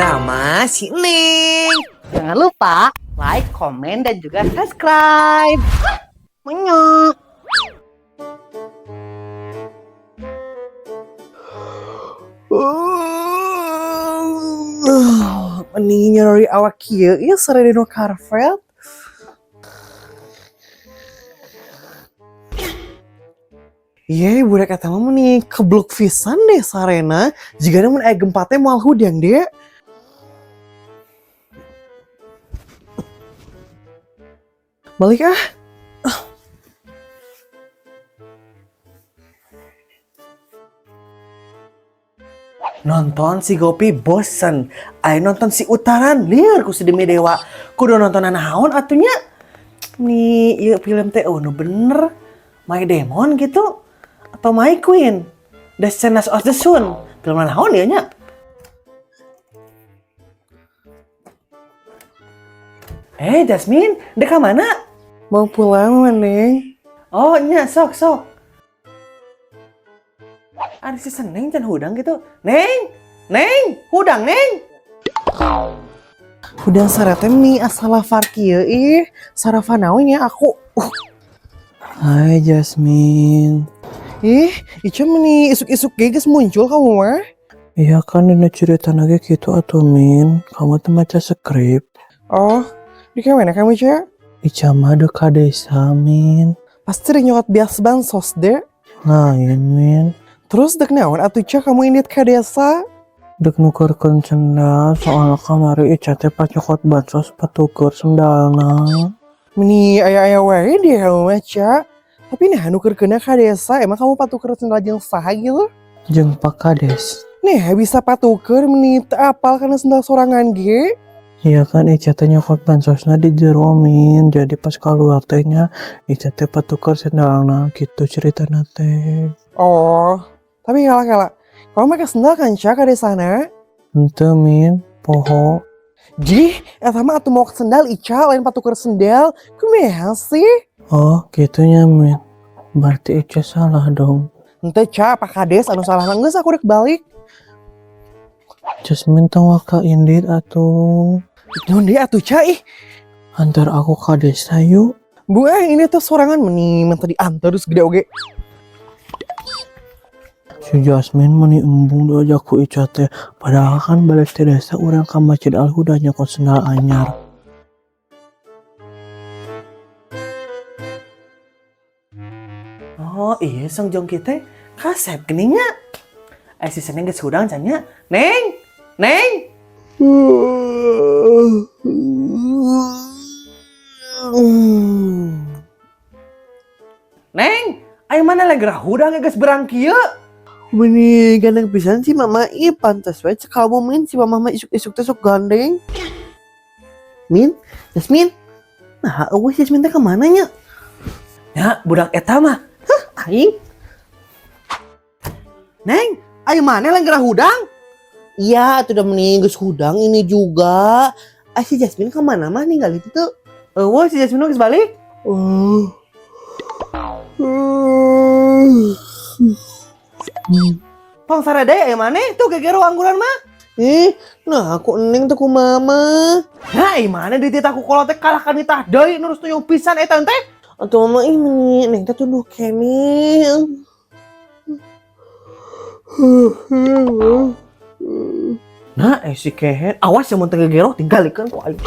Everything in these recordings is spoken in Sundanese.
Drama si Neng. Jangan lupa like, komen, dan juga subscribe. Menyok. Mending nyerori awak kieu ieu sare dino karpet. Iya, budak eta mah meni kebluk pisan deh sarena. Jigana mun aya gempa teh moal hudang deh. Balik ah. Nonton si Gopi bosen. Ayo nonton si Utaran lieur ku si Demi Dewa. Kudu nonton naon atunya. Nih, ieu film teh oh nu bener. My Demon gitu atau My Queen. The Descendants of the Sun. Film naon ieu nya? Eh, Jasmine, dek ka mana? Mau pulang, Neng. Oh, nya, sok, sok. Ada si Seneng can hudang gitu. Neng, Neng, hudang, Neng. Hudang sarate nih asal lafar kieu ih. Sarapan naon ya aku. Hai Jasmine. Ih, Ica meni isuk-isuk ge geus muncul kamu mah. Iya kan dina cerita lagi gitu atuh Min. Kamu tuh maca skrip. Oh, di mana kamu, Ca? Ica mah dek ka desa Min. Pasti deh nyokot beas bansos deh. Lain Min. Terus dek naon atuh Ca kamu indit ka desa? Dek nukerkeun sendal soalnya kamari Ica teh pas nyokot bansos patuker sendalna. Meni aya-aya wae deh kamu mah, Ca. Tapi nah nukerkeunna ka desa, emang kamu patuker sendal jeung saha gitu? Jeung Pak Kades. Nih bisa patuker meni teu apal kana sendal sorangan ge. Iya kan Ica teh nyokot bansosna di jero Min. Jadi pas keluar teh nya Ica teh patuker sendalna gitu ceritana teh. Oh, tapi kala-kala. Kamu pakai sendal kan, Ca, ka desana? Henteu Min, poho. Jih, eta mah atuh mau sendal Ica, lain patuker sendal. Kumaha sih? Oh gitunya Min. Berarti Ica salah dong. Henteu, Ca, Pak Kades anu salah mah geus aku rek balik. Jasmine tong waka indit atuh. Naon deui atuh, Ca, ih. Antar aku ke desa yuk. Bu, ini tuh sorangan meni minta diantar terus gede oge. Si Jasmine meni embung diajak ku Ica teh. Padahal kan balik ke desa urang ka Masjid Al Huda nyokot sendal anyar. Oh iya, Song Joong Ki teh kasep geuning nya. Eh si Seneng geus hudang can nya. Neng, Neng. Neng, ayo mana lagi hudang geus berang kieu? Meni gandeng pisan si mama ih pantas we cek kamu Min si mama mah isuk-isuk teh sok gandeng. Min, Jasmine. Nah, eueuh Jasmine teh kemana nya? Ya, budak eta mah. Hah, aing. Neng, ayo mana lagi gerah hudang? Iya, atuh udah mending geus hudang ini juga. Ah, si Jasmine kemana mah ninggal itu tuh? Eueuh, si Jasmine geus balik. Oh. Pang sarade aya maneh tuh gegero angguran mah. Ih, nah aku neng tuh ku mama. Nah, ai mana dititah ku kolot teh kalah ka nitah deui nurus tuyung pisan eta teh. Atuh mama ih meni neng teh tunduh keneh. Nah, si kehet, awas ya mun teu gegero tinggalikeun ku aing.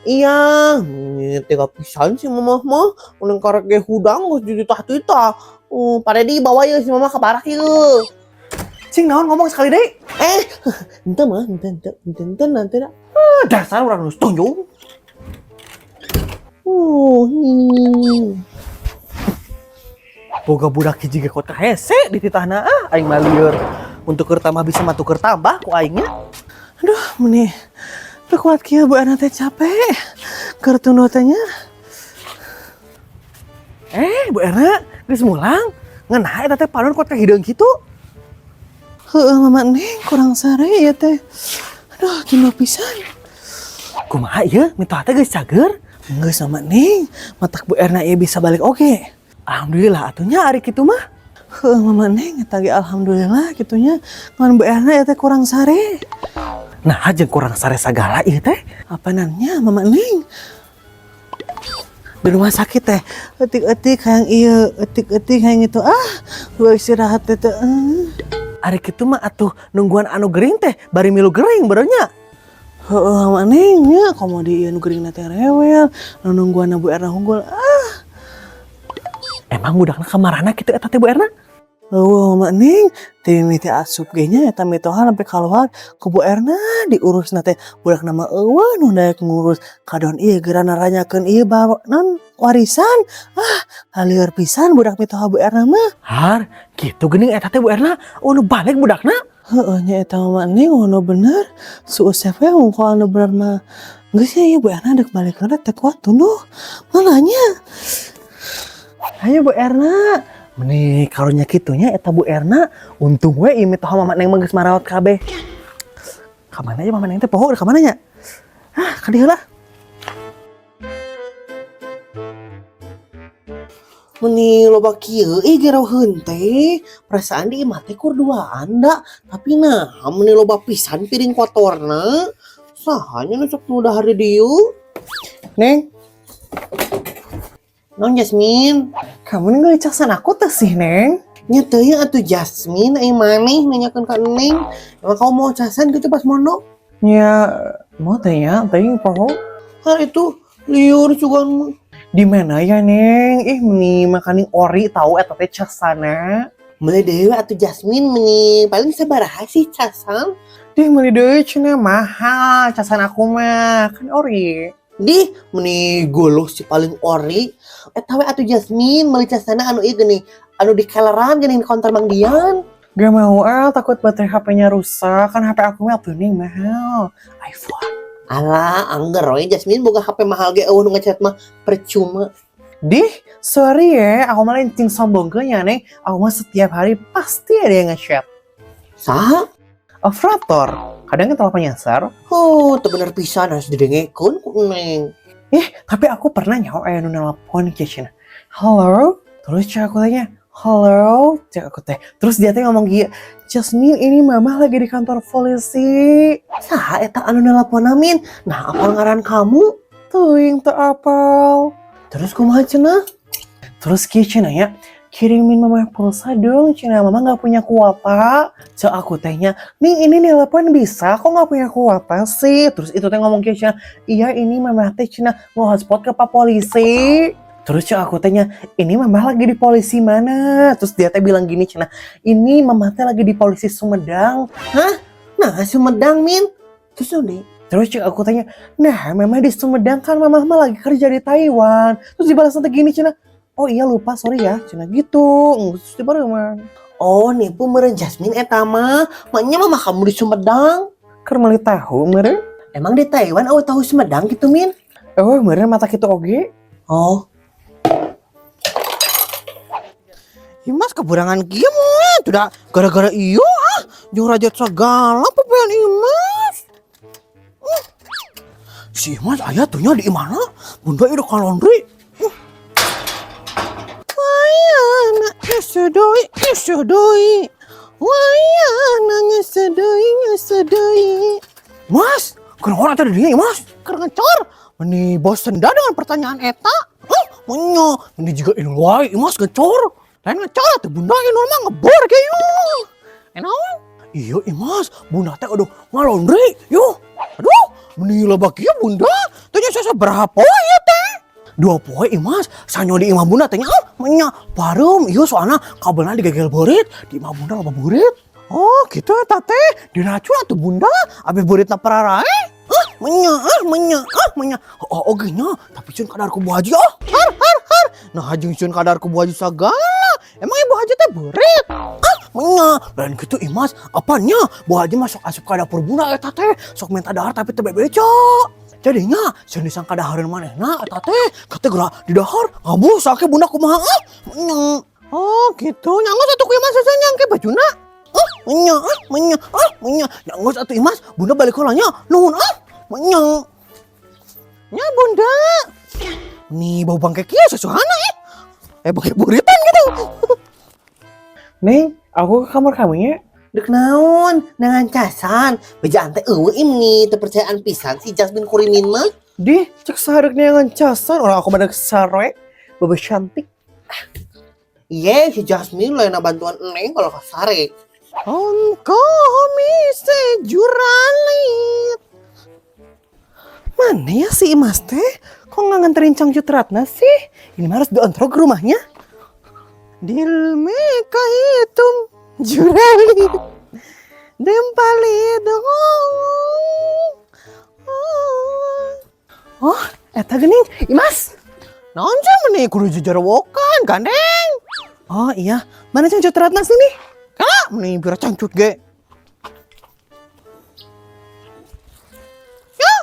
Iya, ini tega pisan si mama mah. Mun karek ge hudang geus dititah-titah. Oh, Pak Dedi bawa ya si mama ke barak yeuh. Cing naon ngomong sekali deui? Eh, henteu mah, henteu henteu henteu henteu nanti dah. Ah, dasar urang nu tunjung. Oh, Boga budak hiji ge kota hese dititahna ah aing mah lieur. Untuk keur tambah bisa mah tuker tambah ku aingnya. Aduh, meni teu kuat kieu Bu Ana teh capek. Keur tunduh teh nya. Eh, Bu Erna, geus mulang. Ngeunah eta teh panon kuat ka hideung kitu. Heeh, Mama Neng kurang sare ya teh. Aduh, tunduh pisan. Kumaha ieu mitoha teh geus cager? Geus Mama Neng, matak Bu Erna ieu bisa balik oge. Alhamdulillah atuh nya ari kitu mah. Heuh, Mama Neng eta ge alhamdulillah kitu nya. Ngan Bu Erna eta kurang sare. Nah, jeung kurang sare sagala ieu teh. Apa nanya Mama Neng? Di rumah sakit teh eutik-eutik hayang ieu, eutik-eutik hayang itu, ah, gua istirahat teh teh. Ari kitu mah atuh nungguan anu gering teh bari milu gering barunya. Heeh, Mama Neng nya, komo di ieu nu geuringna teh rewel, nu nungguan Bu Erna unggul. Ah. Emang budakna kamarana kitu eta teh Bu Erna? Eueuh, Mama Neng, ti mimiti asup ge nya eta mitoha sampai kaluar ku Bu Erna diurusna teh, budakna mah eueuh nu daek ngurus, kadon ieu geura naranyakeun ieu bawa non warisan. Ah, lieur pisan budak mitoha Bu Erna mah. Har, kitu geuning eta teh Bu Erna, oh nu balik budakna. Heeh nya eta Mama Neng, ono bener. Si Usep we hungkul anu bener mah. Geus ya ieu Bu Erna dek balik heula teh kuat tunduh. Malahnya. Ayo Bu Erna. Meni karunya kitunya eta Bu Erna, untung we ieu mitoha Mama Neng mah geus marawat kabeh. Ka mana ya Mama Neng teh, poho ka mana nya? Ah, ka dieu lah. Meni loba kieu ih gerauheun teh. Perasaan di imah teh kur duaan da, tapi nah meni loba pisan piring kotorna. Saha nya nu sok nu dahar di dieu? Neng. Non Jasmine, kamu nih casan aku tuh sih, Neng. Nya teuing atuh Jasmine, ai maneh nanyakeun ka Neng. Emang kamu mau casan gitu pas mondok? Nya mau teh nya, teuing poho. Hal itu liur sugan mah. Di mana ya, Neng? Ih, meni makaning ori tahu eta teh casana. Meuli deui atuh Jasmine, meni paling sabaraha sih casan? Dih, meuli deui cenah mahal casan aku mah, kan ori. Dih, meni goloh si paling ori. Eta we atuh Jasmine meuli casana anu ieu geuning, anu di keleran geuning di konter Mang Dian. Gak mau ah, takut baterai HP-nya rusak. Kan HP aku mah tuh nih mahal. iPhone. Alah, angger we Jasmine boga HP mahal ge eueuh nu ngechat mah percuma. Dih, sorry ya, aku malah cing sombong ke nya, Neng. Aku mah setiap hari pasti ada yang ngechat. Saha? Operator. Kadang kan telepon nyasar. Oh, teu bener pisan harus didengekeun ku Neng. Eh, tapi aku pernah nyaho aya nu nelpon kieu cenah. Halo? Terus cek aku tanya, halo? Cek aku teh. Terus dia teh ngomong kieu, Jasmine ini mama lagi di kantor polisi. Saha eta anu nelpon Amin? Nah, apal ngaran kamu? Teuing teu apal. Terus kumaha cenah? Terus kieu cenah ya, kirimin mama pulsa dong cenah, mama nggak punya kuota. Cek aku tehnya, nih ini nelpon bisa kok nggak punya kuota sih. Terus itu teh ngomong kieu cenah, iya ini mama teh cenah mau hotspot ke pak polisi. Terus cek aku tanya, ini mama lagi di polisi mana? Terus dia teh bilang gini cenah, ini mama teh lagi di polisi Sumedang. Hah? Nah, Sumedang, Min. Terus udah. Terus cek aku tanya, nah mama di Sumedang kan mama mah lagi kerja di Taiwan. Terus dibalas nanti gini cenah, oh iya lupa sorry ya, cenah gitu. Terus dibalas mah. Oh, nipu meureun Jasmine eta mah. Maknya mama kamu di Sumedang. Keur meuli tahu meureun. Emang di Taiwan eueuh tahu Sumedang gitu, Min? Oh, meureun mata kitu oge. Oh. Imas keburangan kieu mah, tidak gara-gara iyo ah, jeung rajat segala pepean Imas. Si Imas aya tuh nya di imahna, bunda ieu ka laundry. Wayana nyesedoi nyesedoi. Wayana nyesedoi nyesedoi. Mas, kenapa tadi dia Mas? Keur ngecor. Meni bosen dah dengan pertanyaan eta. Ah, menyo, ini juga ini wae Imas ngecor. Lain ngecor atuh bunda ini mah ngebor kayak. Enak. Iya Imas, bunda teh aduh ngalondri, yuk. Aduh, meni loba kieu bunda. Tanya saya berapa poe ya teh? 2 poe Imas, sanyo di imah bunda teh ah, menya pareum ieu soalna kabelna digegel beurit, di imah bunda loba beurit. Oh, gitu eta teh. Diracun atuh bunda, abis beuritna pararae. Ah, menya, ah, menya, ah, menya. Oh, oge nya, tapi ceun kadar ku Bu Haji ah. Har, har, har. Nah, jeung ceun kadar ku Bu Haji sagala. Emang Ibu Haji teh beurit? Ah, menya. Lain gitu Imas, apanya? Bu Haji masuk asup ka dapur bunda eta teh, sok minta dahar tapi teu bebeca. Jadinya sieun disangka dahareun manehna eta teh, kate geura di dahar ngabuh sake bunda kumaha ah? Menya. Oh, gitu. Nyangos atuh ku Imas sasa nyangke bajuna. Ah, menya, ah, menya, ah, menya. Nyangos atuh Imas, bunda balik heula nya. Nuhun ah. Menya. Nya bunda. Nih bau bangke kieu susuhana eh. Bangke buritan gitu. Neng, aku ke kamar kamu ya. Dek naon, dengan casan. Bejaan teh euweuh ini teu percayaan pisan si Jasmine Kurimin mah. Dih, cek saha dek neangan casan, orang aku mah dek sare. Bebe cantik. Iya, si Jasmine lain bantuan Neng kalau ka sare. Kami sejuralit. Mana ya si Imas teh? Kok nggak nganterin Cangcut Ratna sih? Ini mah harus diantar ke rumahnya. Dil me kahitum juralit. Dempali dong. Oh, eta geuning Imas. Naon sih meni kudu jejerowokan gandeng. Oh iya, mana Cangcut Ratna sini? Kak, meni pira cangcut ge. Ya.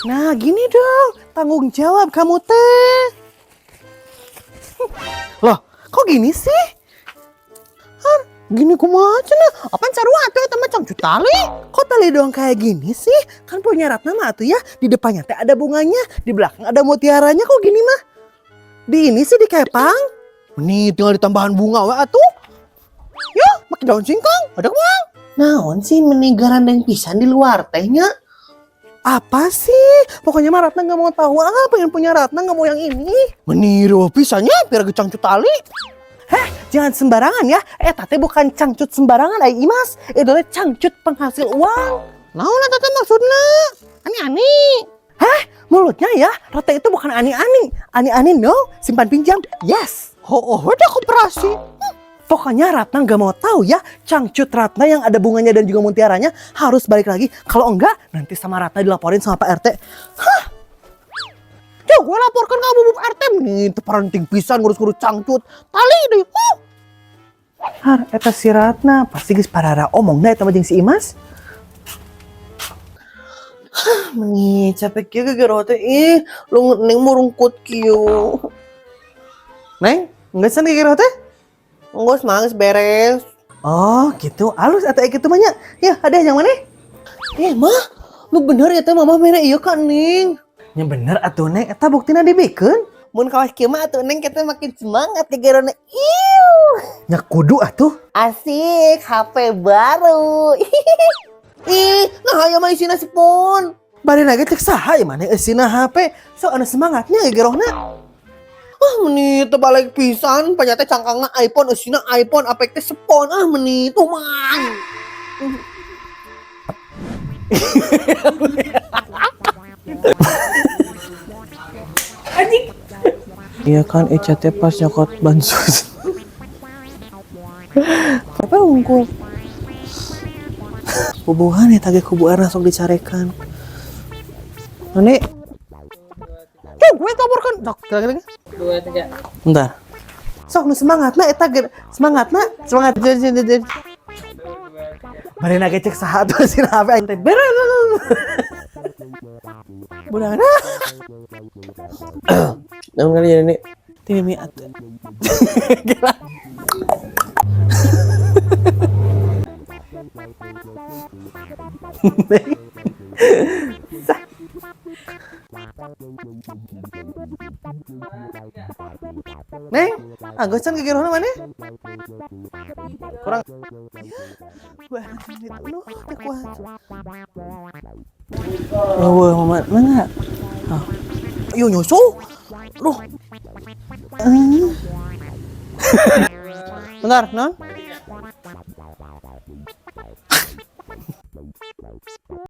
Nah, gini dong, tanggung jawab kamu teh. Loh, kok gini sih? Har, gini kumaha cenah? Apaan sarua atuh eta mah cangcut tali? Kok tali doang kayak gini sih? Kan punya Ratna mah atuh ya, di depannya teh ada bunganya, di belakang ada mutiaranya, kok gini mah? Di ini sih dikepang. Nih tinggal ditambahan bunga we atuh. Ya, make daun singkong, ada kumaha? Naon sih meni garandeng pisan di luar tehnya? Apa sih? Pokoknya mah Ratna nggak mau tahu. Ah, pengen punya Ratna nggak mau yang ini. Meni riweuh pisannya biar ge cangcut tali. Heh, jangan sembarangan ya. Eh, teh bukan cangcut sembarangan, ai Imas. Itu teh cangcut penghasil uang. Naon eta teh maksudna? Ani-ani. Heh, mulutnya ya. Ratna itu bukan ani-ani. Ani-ani no, simpan pinjam. Yes. Oh, oh, udah koperasi. Pokoknya Ratna nggak mau tahu ya, cangcut Ratna yang ada bunganya dan juga mutiaranya harus balik lagi. Kalau enggak, nanti sama Ratna dilaporin sama Pak RT. Hah? Ya, gue laporkan ke Bu RT nih, teu parenting pisan ngurus-ngurus cangcut. Tali deh. Huh. Har, eta si Ratna pasti geus parara omong eta mah jeung si Imas. Hah, meni capek kieu gegero teh ih, lu neng murungkut kieu. Neng, enggak san gegero teh? Enggeus mah geus beres. Oh, gitu. Alus atau gitu mah nya. Ya, ada yang mana? Eh, mah, lu bener ya teh mama mere ieu ka Neng. Ya bener atuh Neng, eta buktina dibikeun. Mun kawas kieu mah atuh Neng kita makin semangat gegerona. Iu. Nya kudu atuh. Asik, HP baru. Ih, nah aya mah isina spon. Bari lagi cek saha ya mana eusina HP. So anu semangatnya gegerohna. Ah, meni teu balik pisan, panyata cangkangna iPhone, eusina iPhone, apek teh spon. Ah, meni tuh man. Iya kan Ica teh pas nyokot bansos. Apa unggul? Bubuhan ya tage kubu sok dicarekan. Ane. Tuh, gue laporkan. Sok, kira-kira. 2, 3. Bentar. Sok nu semangat na eta semangat na, semangat. Bari na cek saha tuh si HP aing teh. Budana. Naon kali ya ini? Ti mimi atuh. Gila. Sah. Neng, anggosan gegerohna mana? Kurang. Ya, lu teu kuat. Oh, mama mana? Oh. Yo nyusul. Duh. Bentar, non?